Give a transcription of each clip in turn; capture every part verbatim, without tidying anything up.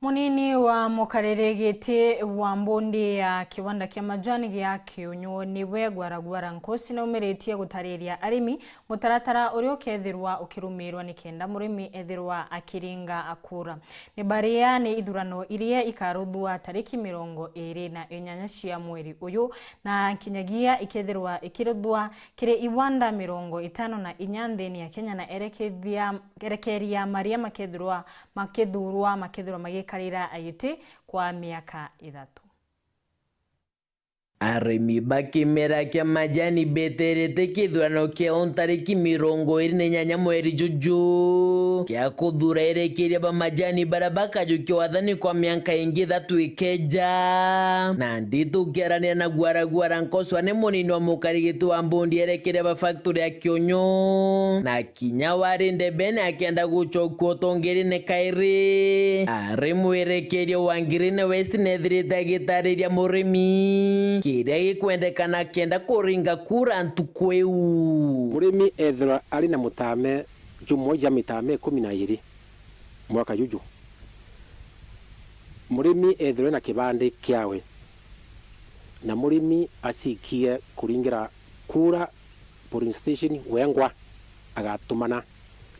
Munini wa mukariri giti wa mbundi ya kiwanda kia majani gia Kiunyu niwe Gwara Gwara Nkosi naumiritie gutariria arimi mutaratara uria ukethirwa ukirumirwa nikenda murimi ethirwa akiringa kura. Ni baria ni ithurano iria ikaruthwa tariki mirongo iri na inyanya cia mweri uyu, na nkinyagia ikethirwa ikiruthwa kiri iwanda mirongo itano na inya nthini ya Kenya, na erekethia-, erekeria maria makethirwa makithurwa, makethirwa magikarira giti kwa miaka ithatu. Arimi ba kimera kia majani beterete kithurano kiao ntariki mirongo iri na inyanya mweri juju, kia kuthura erekeria ba majani baria bakajukia wathani kwa miaka ingi ithatu ikeja. Na nditu kiarania na Gwara Gwara Nkoswa ni munini wa mukarigiti wa mbundi erekeria ba factory ya Kiunyu, na kinya wari ndebene akenda gucokua utongerine kairi. Ari mwerekerio wa Green West nethirite agitariria murimi kiria gikwendekana kenda kuringa kura ntuku iu. Murimi ethirwa ari na mutame jumwe ja mitame ikumi na iri mwaka juju, murimi ethirwe na kibandi kiawe, na murimi acikie kuringira kura polling station wengwa, agatumana,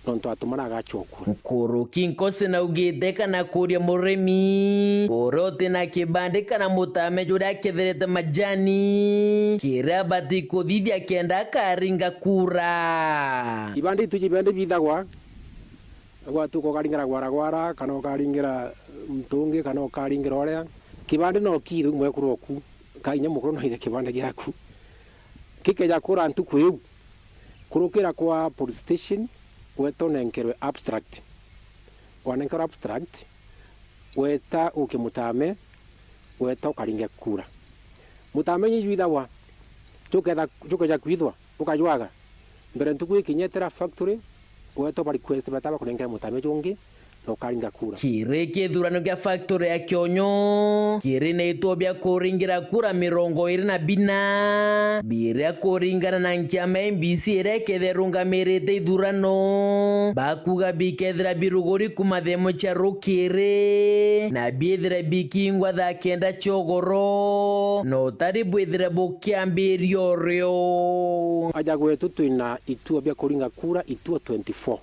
nontu atumana agacokua. Nkuruki Nkosi naugite kana kuria murimi uria uti na kibandi kana mutame juria aketherete majani, kiria abati kuthithia kenda akaringa kura. Ibandi itu ja ibandi bithagwa, gwatuka ukaringira Gwara Gwara, kana ukaringira muntu ungi, kana ukaringira uria. Kibandi no kiithu mwekuru oku, ka inya mukuru no aithe kibandi giaku. Gikeja kura ntuku iu, kurukira kwa police station, weta unenkerwe abstract. Wanenkerwa abstract, weta uke mutame, weta ukaringe kura. Mutame inya ijwithagwa, juketha-, jukeja kwithwa, ukajwaga. Mbere ntuku ikinya etera factory, weta uba request beta bakunengere mutame jungi, na ukaringa kura. Kiri kithurano kia factory ya Kionyo, kiri na ituo bia kuringira kura mirongo iri na bina, biria kuringana na nkiama ya M B C iria ikethira irungamirite ithurano, bakuga bikethira biruguri kuma themo cia rukiri, na biithire bikingwa thaa kenda cia ugoro, na utari bwithire bukiambiria urio. Aja gwetu twina ituo bia kuringa kura, ituo twenty-four.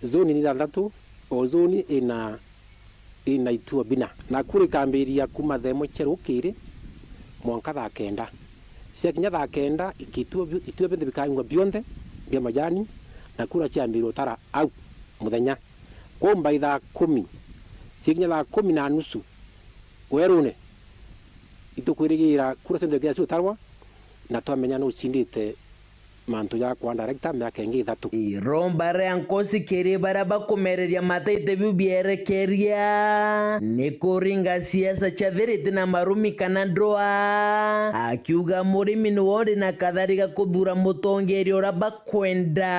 Zone ni ithanthatu, o zone ina, ina ituo bina. Na kura ikambiria kuma thaa imwe cia rukiri mwanka thaa kenda. Ciakinya thaa kenda, ikituo bio-, ituo bionthe bikaingwa bionthe bia majani, na kura ciambirwa utara au muthenya. Kwou by thaa kumi, ciakinya thaa kumi na nusu werune, itukwirigira kura cionthe ikinya ciutarwa, na twamenya nu ucindite mantu ja kwa director miaka ingi ithatu. Iromba ria Nkosi kiri baria bakumereria mata ite biu bierekeria ni kuringa siasa cia thiriti na marumi kana ndwaa, akiuga murimi niwe uri na kathari ga kuthura mutongeria uria bakwenda.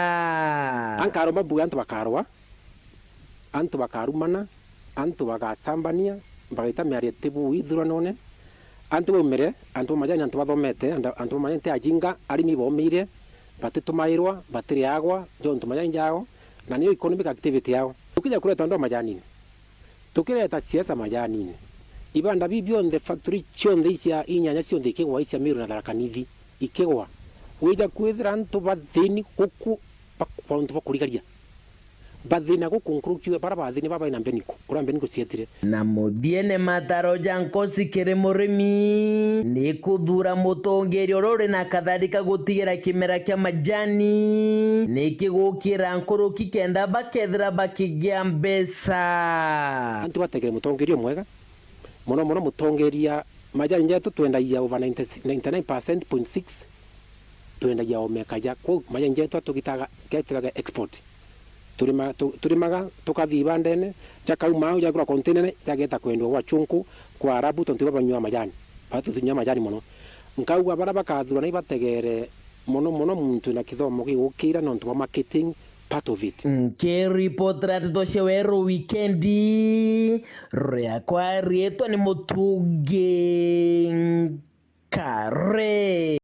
Ankaromba mbuge antu bakarwa, antu bakarumana, antu bagacambania, bagaita miario ti buu ithuranone. Antu baumire, antu ba majani, antu bathomete, antu, antu ba majani ti ajinga, arimi baumire, batitumairwa, batiriagwa, jontu majani jao, na niyo economic activity yao. Tukija kureta antu ba majanini, tukireta siasa majanini, ibanda biu bionthe, factory cionthe icia inyanya cionthe ikigwa icia Meru na Tharaka Nithi ikigwa, wija kwithira antu bathini guku ba-, bantu bakurigaria. Bathina guku nkuruki baria bathini baba baina mbeniko, uria mbeniko cietire. Na muthiene mataro ja Nkosi kiri murimi ni kuthura mutongeria uria uri na kathari ka gutigira kimera kia majani ni kigukira nkuruki kenda bakethira bakigia mbeca. Antu bategere mutongeria umwega, mono mono mutongeria majani jetu twendagia over ninety, ninety-nine percent point six, twendagia o mekaja. Kwou majani jetu atugitaga, ketwiraga export. Turima-, tu-, turimaga, tukathi ibandene, jakauma au, jagura containerne, jageta kwendwa gwa chunku, kwa Arabu, tontu ibo banyua majani. Batu tunyua majani mono. Nkauga baria bakathurana ibategere mono mono muntu na kithomo gigukira nontu bwa marketing part of it. Nkiripotera ndeto cia Weru Wikendi, riakwa riitwa ni Mutungi Kare.